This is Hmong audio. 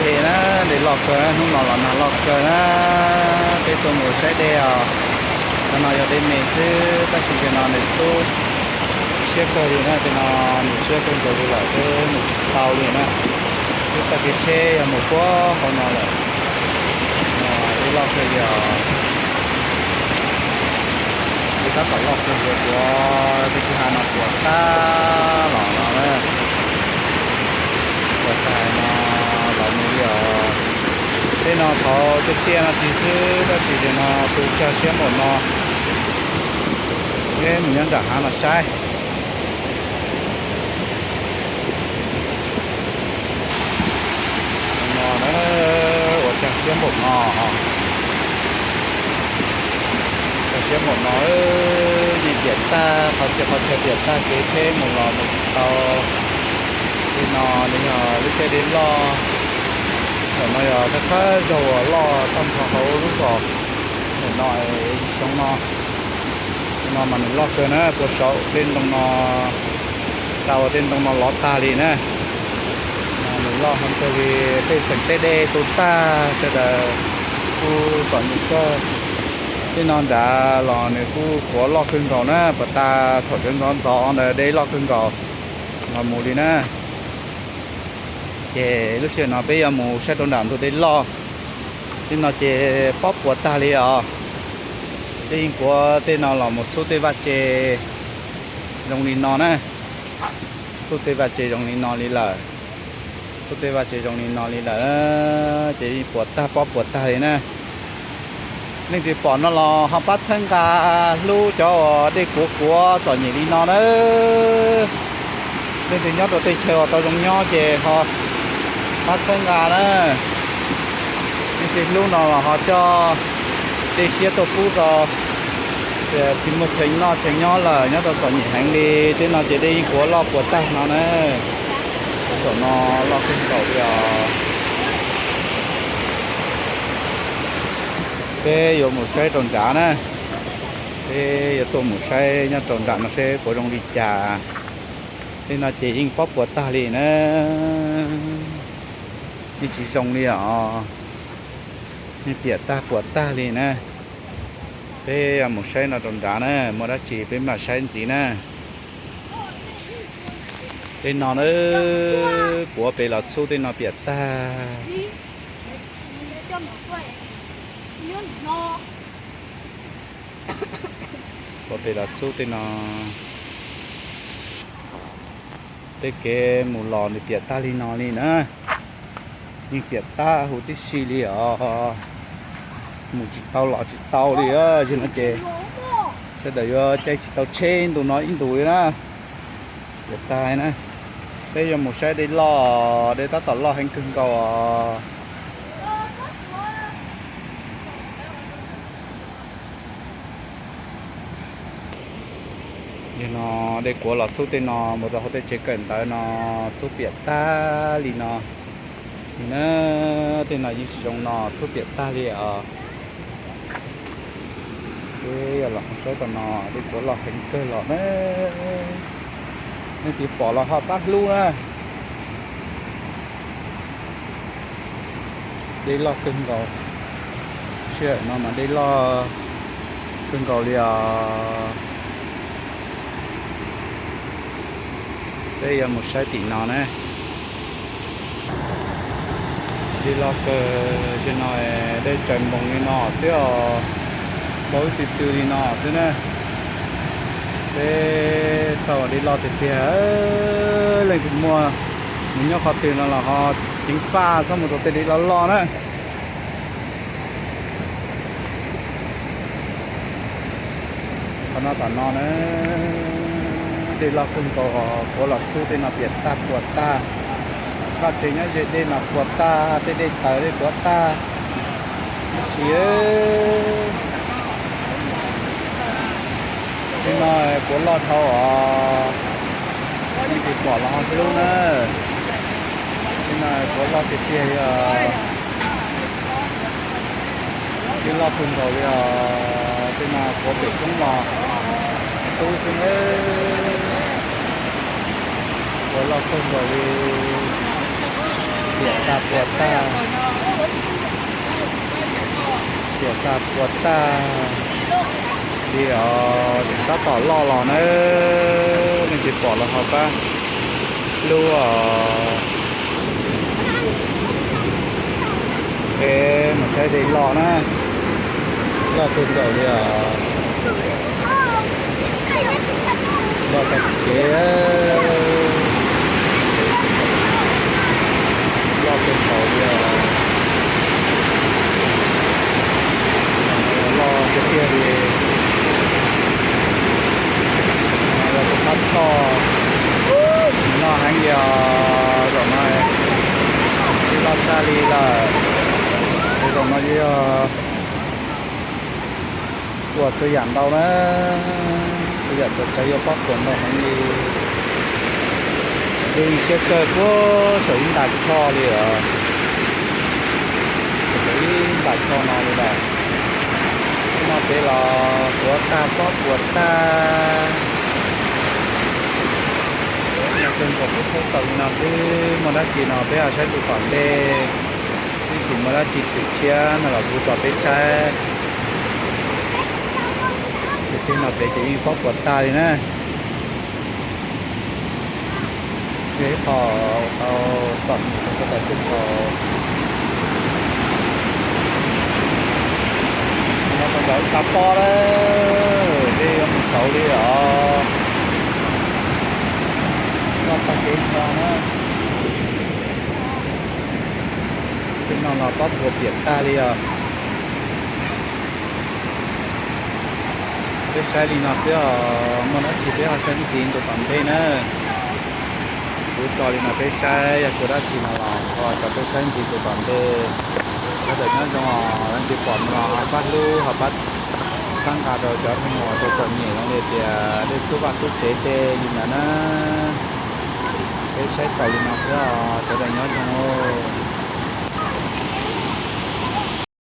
Dej na, dej loj kawg, hnub no los nag loj kawg na. Peb tuaj mus saib dej os. Qhov no yog dej me xwb tab sis zaum no nws txhub siab kawg li na, tej no nws siab kawg nkaus li lawm, peb mus tsis tau li na. Peb txoj kev tsheb yog mus puag hauv no lawm. Dej loj kawg li os. Dej tab tom loj kawg li, puas tej kwj ha no puas tag los no na. Puas tag no los mus li os. Tej no thaum tiaj tiaj no tsis xwb tab sis zaum no tu tsag siab npaum no. Peb mus nyob nram hav no saib. No na, ua tsag siab npaum no. Tsag siab npaum no, yeej piam tag, qhov txhia qhov chaw piam tag, kev tsheb mus los mus tsis tau. Tej no nws yog lub caij dej loj. Ntawm no yog thawj thawj zaug uas loj tag nrho hauv lub zos. Ntawm no xyoo no, no mas nws loj kawg na, puas saum tej ntoo no, xav ua tej ntoo no lov tag li na. Nws loj heev kawg li, tej xeem tej dej tu tag, sawv daws kuj txom nyem kawg. Tej no nrad los nws kuj puav loj kawg nkaus na, puas tag thaum cov ntxov ntxov ntawd dej loj kawg nkaus los mus li na. Ces lub sij hawm no peb yuav mus saib rau nram ntug dej loj. Tej no ces pob puas tag li os. Peb yeej puav tej no los mus txhub tej vaj tse zoo li no na. Txhub tej vaj tse zoo li no li lawm. Txhub tej vaj tse zoo li no li lawm, ces yeej puas tag pob puas tag li na. Leej twg pom no los ho pab txhawb nqa hlub cov uas dej kuav kuav txom nyem li no na. Leej twg nyob rau tej chaw uas tau zoo nyob ces ho pab txhawb nqa na. Leej twg hlub no los ho coj dej siab tuaj pub rau. Tsis muaj chaw noj chaw nyob lawm, nyob tau txom nyem heev li. Tej no ces dej yeej puav loj puas tag no na. Saum no loj kawg nkaus li os. Peb yuav mus saib rau nrad na. Peb yuav tuaj mus saib nyob rau nram no seb puas zoo li cas. Tej no ces yeej pob puas tag li na. Yeej tsis zoo li os. Yeej piam tag puas tag li na. Peb mus saib no rau nrad na, muaj dab tsi peb mam saib ntxiv na. Tej no na, puav pem los txhub tej no piam tag. Puav pem los txhub tej no. Tej kev mus los nws piam tag li no li na. Yeej piam tag huv tib si li os. Mus tsis tau los tsis tau li, zaum no ces sawv daws yuav caij tsis tau tsheb ntu no ib ntus li na. Piam tag na. Peb yuav mus saib dej loj, dej tab tom loj heev kawg nkaus os. Yog no dej kuav los txhub tej no mus rau hauv tej tsev kawm ntawv no, txhub piam tag li no. Na, tej no yeej tsis zoo no, txhub piam tag li os. Peb yog los saib rau no, dej kuav loj heev kawg los na. Leej twg pom los ho pab hlub na. Dej loj kawg nkaus. Sij hawm no mas dej loj kawg nkaus li os. Peb yuav mus saib tim no na. Dej loj kawg, zaum no dej tsaws npoos li no xwb os. Npau ib tw tw li no xwb na. Peb xav dej loj tiag tiag, leej twg muaj mus nyob qhov twg no los ho ceev faj txhob mus rau tej dej loj loj na. Qhov no tom no na, dej loj kawg nkaus, kuav los txhub tej no piam tag puas tag. Vaj tsev nyob ze dej mas puas tag, tej dej taws dej kuav tag. Tab sis tej no kuav loj dhau os, leej twg pom los ho hlub na. Tej no kuav loj tiag tiag li os. Dej loj kawg nkaus li os, tej no kuav pem roob los txhub xwb na. Kuav loj kawg nkaus li. Piam tag puas tag, piam tag puas tag li os. Tab tom loj los na, nej tsis pom los ho pab hlub os. Peb mus saib dej loj na, loj kawg nkaus li os. Loj tag kev, loj kawg nkaus li os. Loj tiag tiag li. Yog tus qab toj, loj heev li os. Zaum no twb loj tag li lawm. Zaum no yog ua txhua yam ntau na, txhua yam ntau, cov yuav pob puas ntau heev li. Zoo siab kawg puag saum ib ntas choj li os. Saum ib ntas choj no li lawm. Hnub no peb los puas tag pob puas tag. Nyob zoo, kuv thaij tau li no xwb, muaj dab tsi no peb ho saib dua tom ntej. Ib chim muaj dab tsi tshwm tshiab no los kuv tso peb saib. Ces tej no pem ces yeej pob puas tag li na. Yog ib qho tau txom nyem rau sawv daws txhua tus. Mus rau nram ib tag pob lawm, peb yuav mus txaus li os. Loj tag kev nrho na. Tej no los pob puas piam tag li os. Peb saib li no xwb os, muaj dab tsi peb ho saib ntxiv ntu tom ntej na. Kuv tso li no peb saib, yog tshuav dab tsi no los ho tso peb saib ntxiv ntu tom ntej. Sawv daws nyob zoo os, leej twg pom no los ho pab hlub, ho pab txhawb nqa rau cov neeg uas tau txom nyem zoo li tias dej txhub vaj txhub tsev tej li ntawd na. Peb saib xaus li no xwb os, sawv daws nyob zoo os.